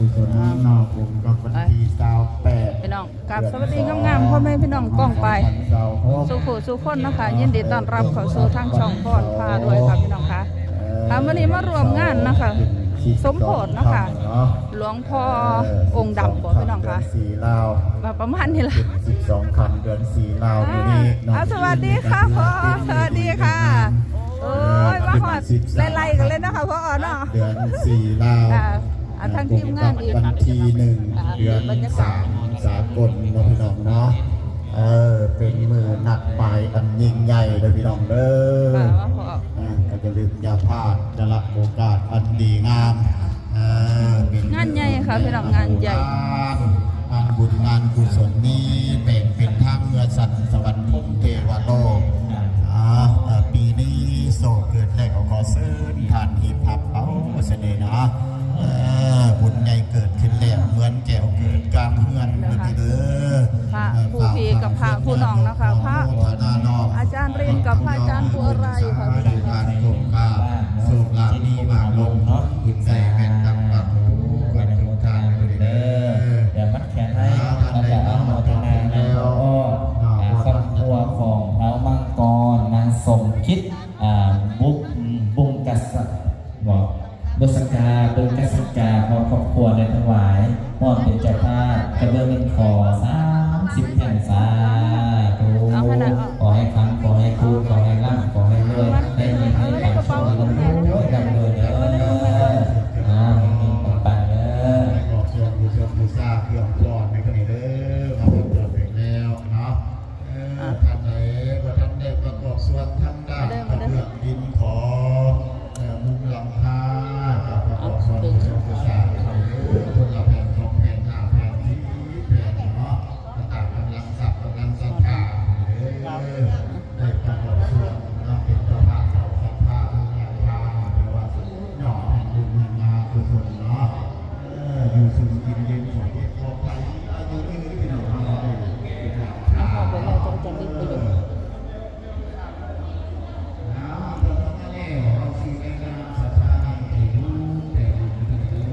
ເນາະ ກົງກັບວັນທີຊາວແປດ ພີ່ນ້ອງ ກາບສະຫວັດດີງາມໆ ພໍ່ແມ່ພີ່ນ້ອງປ້ອງປາຍສູ່ຜູ້ສູ່ຄົນເນາະຄ່ະ. ຍິນດີຕ້ອນຮັບເຂົ້າສູ່ທາງຊ່ອງພອນພາລວຍຄ່ະ ພີ່ນ້ອງຄ່ະ. ເອີ ຄ່ະ ມື້ນີ້ມາຮ່ວມງານເນາະຄ່ະ ສົມໂພດເນາະຄ່ະ ເນາະ ຫຼວງພໍ່ ເອີ ອົງດຳບໍ ສິບສອງ ພີ່ນ້ອງຄ່ະ ເດືອນສີ່ລາວ ວ່າປະມານນີ້ລະ ເປັນສິບສອງຄ່ຳເດືອນສີ່ລາວ ອ່າ ມື້ນີ້ເນາະ. ອ່າ ສະຫວັດດີຄ່ະພໍ່ ສະຫວັດດີຄ່ະ. ໂອ້ຍ ມາຮອດໄລ່ໆກັນເລີຍເນາະຄ່ະພໍ່ເນາະ ເດືອນສີ່ລາວ. ອ່າ ອ່າ ທາງທີມງານອີກ ວັນທີໜຶ່ງ ອ່າ ເດືອນສາມ ສາກົນເນາະ ພີ່ນ້ອງເນາະ. ເອີ ເປັນມື້ນັດໝາຍອັນຍິ່ງໃຫຍ່ເດີ ພີ່ນ້ອງເດີ. ອ່າ ອ່າ ກໍຢ່າລືມຢ່າພາດ ກາລະໂອກາດອັນດີງາມ ເອີ ເປັນງານໃຫຍ່ຄ່ະ ພີ່ນ້ອງ ງານໃຫຍ່ ງານບຸນງານກຸສົນນີ້ ແບ່ງເປັນທາງເມືອສັນສະຫວັນພົມເທວະໂລກ. ອ່າ ເອີ ປີນີ້ໂຊເກີດແລ້ວ ກໍຂໍເຊີນທ່ານຮີບຮັບເອົາຊະເດເນາະ. ເອີ ບຸນໃຫຍ່ເກີດຂຶ້ນແລ້ວ ເໝືອນແກ້ວເກີດກາງເຮືອນເດີ. ພະຜູ້ພີ່ກັບພະຜູ້ນ້ອງເນາະຄ່ະ ພະອາຈານຣິນກັບພະອາຈານຜູ້ອາໄລຄ່ະ ການກົມກາບ ໂຊກລາບມີມາລົງເນາະ ບຸນໃສ່ແມ່ນກັບກັບຜູ້ກັບທຸກທ່ານເດີ. ດຽວມັດແຂນໃຫ້ ແລ້ວກໍອະນຸໂມທະນານຳພໍ່ອ້ອມຄອບຄົວຂອງທ້າວມັງກອນ ນາງສົມຄິດ ອ່າ ບຸກ ບຸງກະສະ ບໍ ບຸສະກາ ບຸງກະສະກາ ຂອງຄອບຄົວໄດ້ຖວາຍ ພ້ອມເປັນເຈົ້າພາບ ຈຳນວນເງິນຂໍສາມສິບແທ່ງ. ສາທຸ. ຂໍໃຫ້ຄ້ຳ ຂໍໃຫ້ຄູນ ຂໍໃຫ້ລ່ຳ ຂໍໃຫ້ລວຍ ໃຫ້ເຮັງໃຫ້ປັງ ໂຊກໃຫ້ລ່ຳລວຍ ລ່ຳລວຍເດີ. ອ່າ ເຮັງໆ ປັງໆ ເດີ. ຂອບຄຸນຜູ້ຊົມຜູ້ຊາບເຄື່ອງພອນໃນມື້ນີ້ເດີ ມາຮອດແລ້ວເນາະ. ເອີ ອ່ະ ທ່ານໃດບໍ່ທັນໄດ້ປະກອບສ່ວນທາງດ້ານ ມາເດີ ມາເດີ ກະເບື້ອງດິນ ຂໍ ເອີ ມຸງຫຼັງຄາ ກະປະກອບສ່ວນ ອ່ະ ເປັນເຈົ້າສາວ ຄົນລະແຜ່ນ ສອງແຜ່ນ ຫ້າແຜ່ນ ສິບແຜ່ນເນາະ ຕາມກຳລັງຊັບ ກຳລັງສັດທາເດີ. ໄດ້ປະກອບສ່ວນເນາະ ເປັນເຈົ້າພາບເຈົ້າສັດທາ ບຸນຫຍັງທານ ແປວ່າຍອດແຫ່ງບຸນແຫ່ງມະຫາກຸສົນເນາະ. ເອີ ຢູ່ສຸກກິນເຢັນ ຂໍເຈັບຂໍໄຂ້ ອາຍຸຢືນ ພີ່ນ້ອງເຮົາໄດ້ເປັນເອົາເຂົ້າໄປແລ້ວ ຈະໄດ້ປະໂຫຍດ. ເອົາເຂົ້າມາແລ້ວ ເຮົາຊິໄດ້ນຳສະຖານທີ່ໃຫ້ດູແຕ່ບຸນເດີ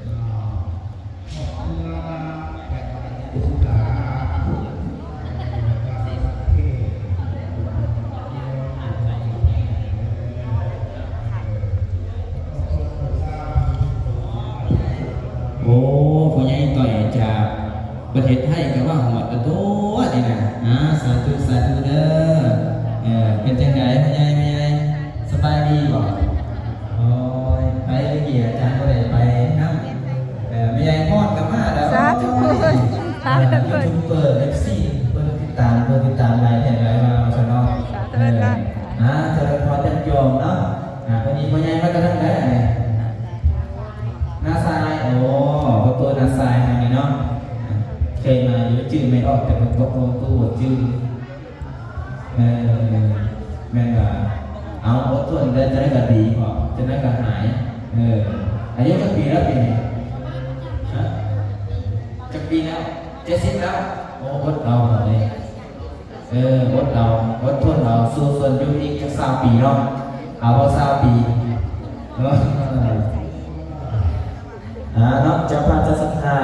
ເນາະ. ໂອ້ ພໍ່ໃຫຍ່ຕ້ອຍຈາກປະເທດໄທກໍມາຮອດແລ້ວຕົວະນີ້ນະ. ອ່າ ສາທຸ ສາທຸເດີ. ເອີ ເປັນຈັ່ງໃດພໍ່ໃຫຍ່ ແມ່ໃຫຍ່ ສະບາຍດີບໍ່? ໂອ້ຍ ໄປເມື່ອກີ້ອາຈານບໍ່ໄດ້ໄປນຳ. ເອີ ແມ່ໃຫຍ່ພອນກໍມາແລ້ວ. ສາທຸ ສາທຸ. ເອີ ຢູທູບເບີ ເອັຟຊີ ເພິ່ນຕິດຕາມ ເພິ່ນຕິດຕາມຫຼາຍແທ້ຫຼາຍວ່າຊັ້ນເນາະ. ສາທຸ. ເອີ ອ່າ ຈະເລີນພອນ ຍາດໂຍມເນາະ. ອ່າ ວັນນີ້ພໍ່ໃຫຍ່ມາແຕ່ທາງໃດອັນນີ້? ນາຊາຍ. ໂອ້ ປະຕູນາຊາຍທາງນີ້ເນາະ. ເຄີຍມາຢູ່ ຈື່ແມ່ອອກ ແຕ່ບໍ່ ບໍ່ ບໍ່ຈື່. ເອີ ແມ່ນວ່າ ເອົາ ອົດທົນເດີ ຈັ່ງໃດກໍດີ ເພາະຈັ່ງໃດກໍຫາຍ. ເອີ ອາຍຸຈັກປີແລ້ວປີນີ້? ຮະ? ຈັກປີແລ້ວ? ເຈັດສິບແລ້ວ. ໂອ້ ອົດເອົາເລີຍ. ເອີ ອົດເອົາ ອົດທົນເອົາ ສູ້ຊົນຢູ່ອີກຈັກຊາວປີເນາະ. ເອົາບໍ່ຊາວປີ? ເອີ ອ່າ ເນາະ ເຈົ້າພາບເຈົ້າສັດທາ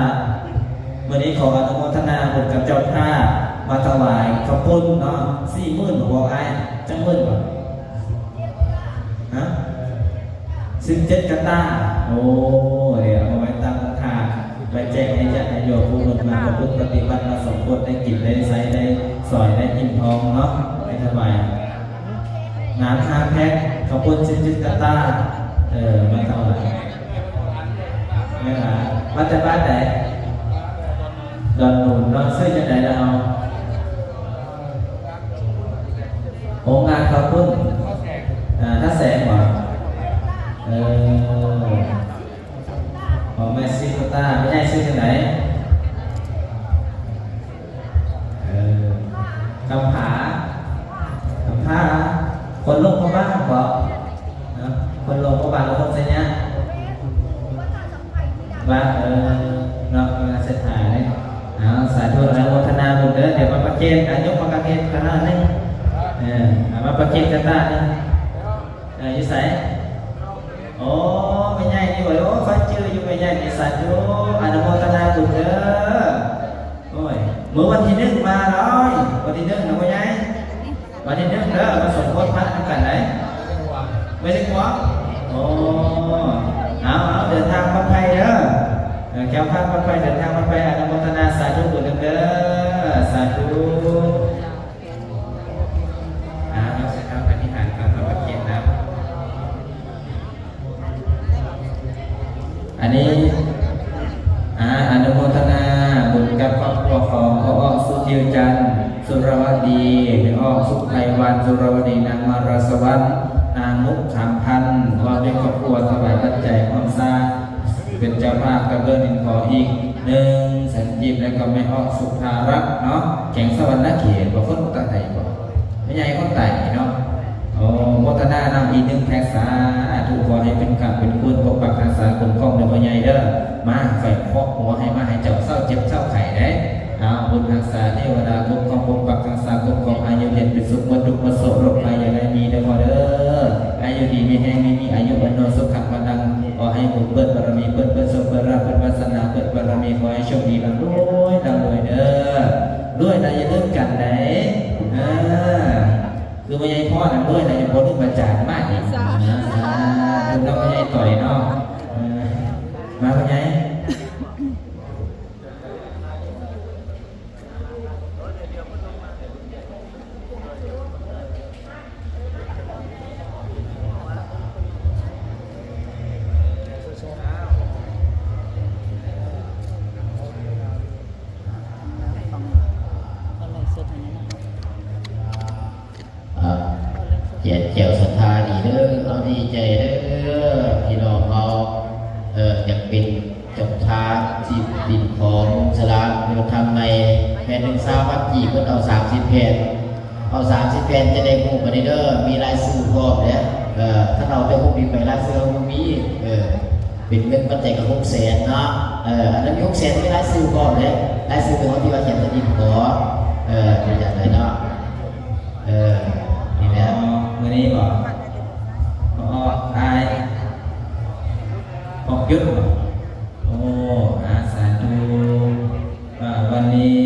ມື້ນີ້ຂໍອະນຸໂມທະນາບຸນກັບເຈົ້າພາບ ມາຖວາຍເຂົ້າປຸ້ນເນາະ ສີ່ໝື່ນບໍ່ອ້າຍ? ຈັກໝື່ນບໍ່? ຮະ? ສິບເຈັດກະຕ່າ. ໂອ້ ດຽວເອົາໄວ້ຕັ້ງທານ ໄວ້ແຈກໃຫ້ຍາດໃຫ້ໂຍມຜູ້ເພິ່ນມາປະພຶດປະຕິບັດ ມາສົມໂພດ ໄດ້ກິນໄດ້ໃຊ້ ໄດ້ສອຍໄດ້ອີ່ມທ້ອງເນາະ ໄດ້ຖວາຍ. ນ້ຳຫ້າແພັກ ເຂົ້າປຸ້ນສິບເຈັດກະຕ່າ. ເອີ ມາເທົ່າໃດ? ແມ່ນລະ ມາແຕ່ບ້ານໃດ? ດອນໜູນເນາະ. ຊື້ຈັ່ງໃດລະເຮົາ? ໂຮງງານເຂົ້າປຸ້ນ ອ່າ ທ່າແສງບໍ? ເອີ ຂອງແມ່ຊີໂກຕ້າ. ແມ່ໃຫຍ່ຊື່ຈັ່ງໃດ? ເອີ ຄຳຜາ ຄຳຜາ ຄົນຫຼົງພະບາງບໍ? ເນາະ ຄົນຫຼົງພະບາງ ຄົນໄຊຍະ ວ່າ ເອີ ເນາະ ເວລາເສດຫາຍເດ້. ເອົາ ສາທຸ ອະນຸໂມທະນາບຸນເດີ. ດຽວມາປະເຄນ ອາຍຸປະກະເຄນຄະນະໜຶ່ງ. ເອີ ເອົາມາປະເຄນກະຕາໜຶ່ງ. ເອີ ຢູ່ໃສ? ໂອ້ ແມ່ໃຫຍ່ນີ້ບໍ? ໂອ້ ຈື່ຢູ່ແມ່ໃຫຍ່ນີ້ ສາທຸ ອະນຸໂມທະນາບຸນເດີ. ໂອ້ຍ ມື້ວັນທີໜຶ່ງມາເລີຍ ວັນທີໜຶ່ງນະພໍ່ໃຫຍ່ ວັນທີໜຶ່ງເດີ ມາສົມໂພດພະນຳກັນໄດ໋ ເມືອງຊຽງຂວາງ. ໂອ້ ເອົາໆ ເດີນທາງປອດໄພເດີ ເອີ ແຄ້ວຄາດປອດໄພ ເດີນທາງປອດໄພ ອະນຸໂມທະນາສາທຸບຸນນຳເດີ ສາທຸ. ອາ ເຮົາຊິທຳອະທິຖານກ່ອນ ເຮົາກໍເກັບນຳ. ອັນນີ້ ອາ ອະນຸໂມທະນາບຸນກັບຄອບຄົວຂອງພໍ່ອອກ ສຸທິວຈັນ ສຸລະວະດີ, ແມ່ອອກ ສຸໄພວັນ ສຸລະວະດີ, ນາງ ມາລາສະຫວັນ ນາງ ມຸກຄຳພັນ ພ້ອມດ້ວຍຄອບຄົວ ຖວາຍປັດໄຈຮ່ວມສ້າງ ເປັນເຈົ້າພາບກະເບື້ອງດິນຂໍອີກໜຶ່ງແສນກີບ ແລ້ວກໍແມ່ອອກ ສຸທາລັດເນາະ ແຂວງສະຫວັນນະເຂດ ບໍ່ ຄົນໃຕ້ບໍ່ ແມ່ໃຫຍ່ຄົນໃຕ້ເນາະ. ໂອ້ ໂມທະນານຳອີກໜຶ່ງແພັກ ສາທຸ ຂໍໃຫ້ເປັນຄ້ຳເປັນຄູນ ປົກປັກຮັກສາຄຸ້ມຄອງເດີພໍ່ໃຫຍ່ເດີ. ມາ ຂ້ອຍເຄາະຫົວໃຫ້ ມາໃຫ້ເຈົ້າເຊົາເຈັບເຊົາໄຂ້ເດ້. ເອົາ ບຸນຮັກສາເທວະດາຄຸ້ມຄອງ ປົກປັກຮັກສາຄຸ້ມຄອງ ອາຍຸເຢັນເປັນສຸກ ໝົດທຸກໝົດໂສກ ໂລກໄພຢ່າໄດ້ມີເດີພໍ່ເດີ. ອາຍຸດີມີແຮງ ມີ ມີອາຍຸວັນໂນສຸຂັງພະລັງ ຂໍໃຫ້ບຸນເປີດບາລະມີ ເປີດ ເປີດໂຊກ ເປີດລາບ ເປີດວາສະໜາ ເປີດບາລະມີ ຂໍໃຫ້ໂຊກດີ ລ່ຳລວຍ ລ່ຳລວຍເດີ. ລວຍແລ້ວຢ່າລືມກັນໄດ໋ ເອີ ຄືແມ່ໃຫຍ່ພອນນະ ລວຍແລ້ວຢ່າ ບໍ່ລືມອາຈານມາອີກ ສາທຸ ເນາະ ແມ່ໃຫຍ່ຕ້ອຍເນາະ. ເອີ ມາພໍ່ໃຫຍ່. ອາ ແຈກແຈວສັດທາດີເດີ ເຮົາດີໃຈເດີ ພີ່ນ້ອງເຮົາ ເອີ ຢາກເປັນເຈົ້າພາບທີ່ດິນຂອງສາລາປະຕິບັດທຳໃໝ່ ແຜ່ນໜຶ່ງຊາວພັນກີບ ເພິ່ນເອົາສາມສິບແຜ່ນ ເອົາສາມສິບແຜ່ນ ຈະໄດ້ຮູ້ບັດນີ້ເດີ ມີລາຍຊື່ພ້ອມເດ້. ເອີ ຄັນເອົາແຕ່ຮູບນີ້ໄປ ລາຍຊື່ເຮົາບໍ່ມີ ເອີ ເປັນເງິນປັດໄຈກໍຫົກແສນເນາະ. ເອີ ອັນນັ້ນມີຫົກແສນ ມີລາຍຊື່ພ້ອມເດ້ ລາຍຊື່ຂອງເຮົາທີ່ວ່າຂຽນໃສ່ດິນຂໍ ເອີ ເປັນຈັ່ງໃດເນາະ. ເອີ ນີ້ແຫຼະ ມື້ນີ້ບໍ ອໍ ອາຍ ອອກຢຸດບໍ? ໂອ້ ອາ ສາທຸ. ອາ ວັນນີ້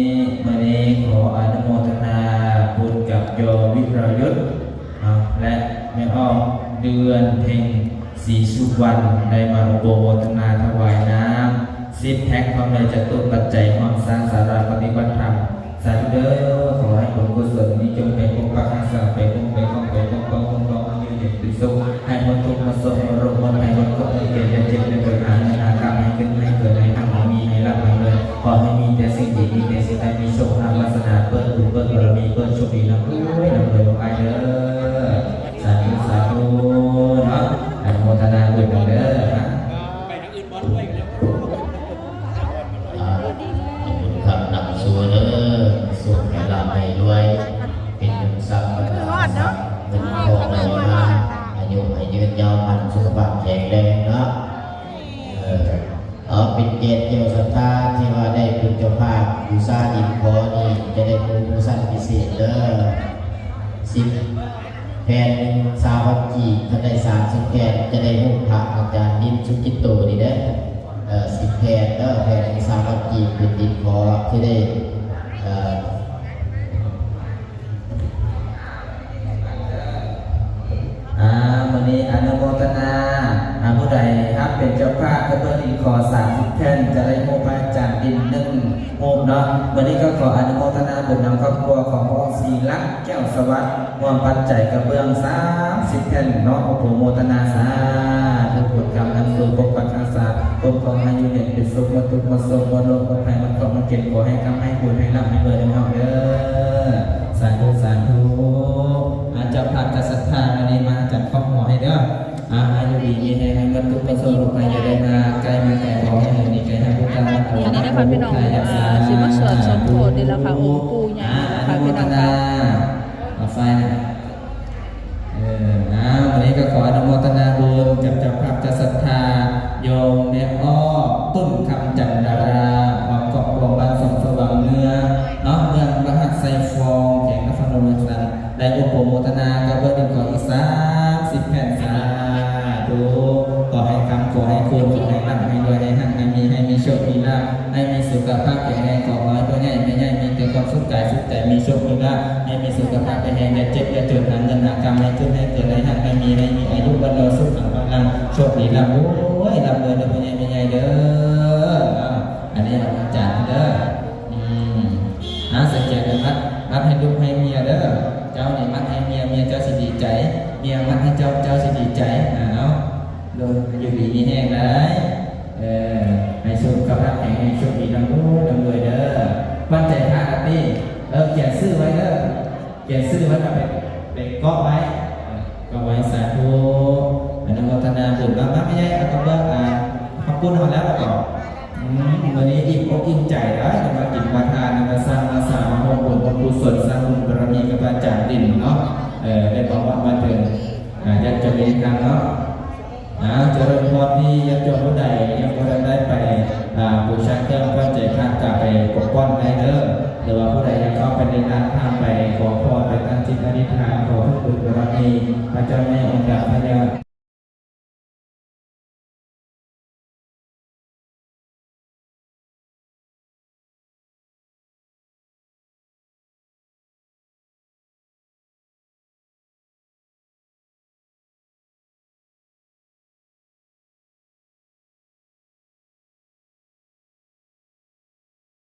ມື້ນີ້ຂໍອະນຸໂມທະນາບຸນກັບໂຍມວິລະຍຸດເນາະ ແລະ ແມ່ອອກ ເດືອນເພັງ ສີສຸວັນ ໄດ້ມາອະນຸໂມທະນາຖວາຍນ້ຳສິບແພັກ ພ້ອມດ້ວຍຈະຕຸປັດໄຈ ຮ່ວມສ້າງສາລາປະຕິບັດທຳ. ສາທຸເດີ ຂໍໃຫ້ບຸນກຸສົນນີ້ຈົ່ງໄປປົກປັກຮັກສາ ໄປຄຸ້ມໄປຄອງ ໄປປົກປ້ອງຄຸ້ມຄອງ ໃຫ້ຢູ່ເຢັນເປັນສຸກ ໃຫ້ໝົດທຸກໝົດໂສກ ໝົດໂລກໝົດໄພ ໝົດເຄາະໝົດເກນ ຢ່າເຈັບຢ່າຈົນ ຫາເງິນຫາຄຳໃຫ້ຂຶ້ນໃຫ້ເກີນ ໃຫ້ຮັ່ງໃຫ້ມີ ໃຫ້ລ່ຳໃຫ້ລວຍ ຂໍໃຫ້ມີແຕ່ສິ່ງດີ ມີແຕ່ສິ່ງໃດ ມີໂຊກລາບວາສະໜາ ເປີດບຸນເປີດບາລະມີ ເປີດໂຊກດີ ລ່ຳລວຍ ລ່ຳລວຍ ບໍ່ອາຍເດີ. ສາທຸ ສາທຸເນາະ ອະນຸໂມທະນາບຸນນຳເດີ. ອ່າ ບຸນຄຳນຳສູ່ເດີ ສຸກໃຫ້ລ່ຳໃຫ້ລວຍ ເປັນເງິນຊັບບັນດາຊັບ ເງິນທອງໄຫຼມາ ອາຍຸໃຫ້ຍືນຍາວ ໝັ້ນສຸຂະພາບແຂງແຮງເນາະ. ເອີ ເອົາ ເປັນກຽດແກ່ສັດທາທີ່ວ່າໄດ້ເປັນເຈົ້າພາບບູຊາດິນຂໍນີ້ ຈະໄດ້ໂປຣໂມຊັນພິເສດເດີ ສິບ ແຜ່ນໜຶ່ງ ຊາວພັນກີບ ຄັນໄດ້ສາມສິບແຜ່ນ ຈະໄດ້ຮູບພະອາຈານດິນສຸກິດໂຕນີ້ເດ້. ເອີ ສິບແຜ່ນເດີ ແຜ່ນໜຶ່ງ ຊາວພັນກີບ ເປັນດິນຂໍທີ່ໄດ້ ເອີ ອາ ມື້ນີ້ອະນຸໂມທະນາ ອາ ຜູ້ໃດຮັບເປັນເຈົ້າພາບກະເບື້ອງດິນຂໍສາມສິບແຜ່ນ ຈະໄດ້ຮູບພະອາຈານດິນໜຶ່ງຮູບເນາະ. ມື້ນີ້ກໍຂໍອະນຸໂມທະນາບຸນນຳຄອບຄົວຂອງພໍ່ອອກ ສີລັດ ແກ້ວສະຫວັດ ຮ່ວມປັດໄຈກະເບື້ອງສາມສິບແຜ່ນເນາະ. ໂອໂຫ ໂມທະນາສາທຸ ບຸນຄຳນຳສູ່ ປົກປັກຮັກສາ ຄຸ້ມຄອງໃຫ້ຢູ່ເຢັນເປັນສຸກ ໝົດທຸກໝົດໂສກ ໝົດໂລກໝົດໄພ ໝົດເຄາະໝົດເກນ ຂໍໃຫ້ຄ້ຳໃຫ້ຄູນ ໃຫ້ລ່ຳໃຫ້ລວຍເດີເນາະເດີ. ສາທຸ ສາທຸ. ອາ ເຈົ້າພາບຈະສັດທາ ມື້ນີ້ມາຈັດຄອບຫົວໃຫ້ເດີ. ອາ ອາຍຸດີມີແຮງ ໃຫ້ໝົດທຸກປະສົບໂລກໄພ ຢ່າໄດ້ມາໃກ້ມາໄກ ຂໍໃຫ້ເຫີນໜີໄກ ຮັກຜູ້ຕາມັກໂອ ອັນນີ້ເດີຄ່ະພີ່ນ້ອງ ເອີ ຊິມາສວດສົມໂພດນີ້ລະຄ່ະ ອົງປູ່ໃຫຍ່ນີ້ລະຄ່ະພີ່ນ້ອງຄ່ະ. ເອົາໄຟນະ ເອີ ອາ ມື້ນີ້ກໍຂໍອະນຸໂມທະນາບຸນກັບເຈົ້າພາບຈະສັດທາ ໂຍມແມ່ອອກ ຕຸ້ນຄຳຈັນດາລາ ຄອບຄົວບ້ານສອງສະຫວ່າງເໜືອເນາະ ເມືອງລະຫັດໄຊຟອງ ແຂວງນະຄອນຫຼວງວຽງຈັນ ໄດ້ໂອໂປໂມທະນາກັບເບີດິນຂໍອີກສາມສິບແຜ່ນ. ສາທຸ. ຂໍໃຫ້ຄ້ຳ ຂໍໃຫ້ຄູນ ຂໍໃຫ້ຮັ່ງ ພາບແຂງແຮງ ຂໍໃຫ້ພໍ່ໃຫຍ່ແມ່ໃຫຍ່ມີແຕ່ຄວາມສຸກກາຍສຸກໃຈ ມີໂຊກມີລາບ ໃຫ້ມີສຸຂະພາບແຂງແຮງ ຢ່າເຈັບຢ່າຈົນ ຫາເງິນຫາຄຳໃຫ້ຂຶ້ນໃຫ້ເກີນ ໃຫ້ຮັ່ງໃຫ້ມີ ໃຫ້ມີອາຍຸວັນໂນສຸຂັງພະລັງ ໂຊກດີລ່ຳລວຍລ່ຳລວຍເດີພໍ່ໃຫຍ່ແມ່ໃຫຍ່ເດີ. ເອົາ ອັນນີ້ອາຈານເດີ. ອືມ ອາ ສະແກນມັດ ມັດໃຫ້ລູກໃຫ້ເມຍເດີ. ເຈົ້ານີ້ມັດໃຫ້ເມຍ ເມຍເຈົ້າຊິດີໃຈ ເມຍມັດໃຫ້ເຈົ້າ ເຈົ້າຊິດີໃຈ. ອາ ເອົາ ລົງ ຢູ່ດີມີແຮງໄດ໋. ເອີ ໃຫ້ສຸຂະພາບແຂງແຮງ ໂຊກດີລ່ຳລວຍລ່ຳລວຍເດີ. ໝັ້ນໃຈພະລະຕິ. ເອີ ຂຽນຊື່ໄວ້ເດີ ຂຽນຊື່ໄວ້ ກໍໄປ ໄປເກາະໄວ້ ເກາະໄວ້. ສາທຸ ອະນຸໂມທະນາບຸນ. ມາ ມາແມ່ໃຫຍ່ ເອົາກະເບື້ອງ ອາ ເຂົ້າປຸ້ນເຮົາແລ້ວ ແລ້ວກໍ ອືມ ມື້ນີ້ອີ່ມອົກອີ່ມໃຈເດີ ໄດ້ມາກິນມາທານ ມາສ້າງມາສາ ມາຮ່ວມບຸນຮ່ວມກຸສົນ ສ້າງບຸນບາລະມີກັບອາຈານດິນເນາະ. ເອີ ໄດ້ບອກວ່າມາເຖິງ ອາ ຍາດໂຍມມີທາງເນາະ. ອາ ຈະເລີນພອນ ທີ່ຍາດໂຍມຜູ້ໃດຍັງບໍ່ທັນໄດ້ໄປ ອາ ບູຊາເຄື່ອງຂວັນໃຈພະ ກະໄປປົກປ້ອນໄດ້ເດີ. ຫຼືວ່າຜູ້ໃດຢາກເຂົ້າໄປໃນຮ້ານ ທາງໄປຂໍພອນ ໄປຕັ້ງຈິດອະທິຖານ ຂໍເພິ່ງບຸນບາລະມີ ພະເຈົ້າໃຫຍ່ອົງດຳ ພະ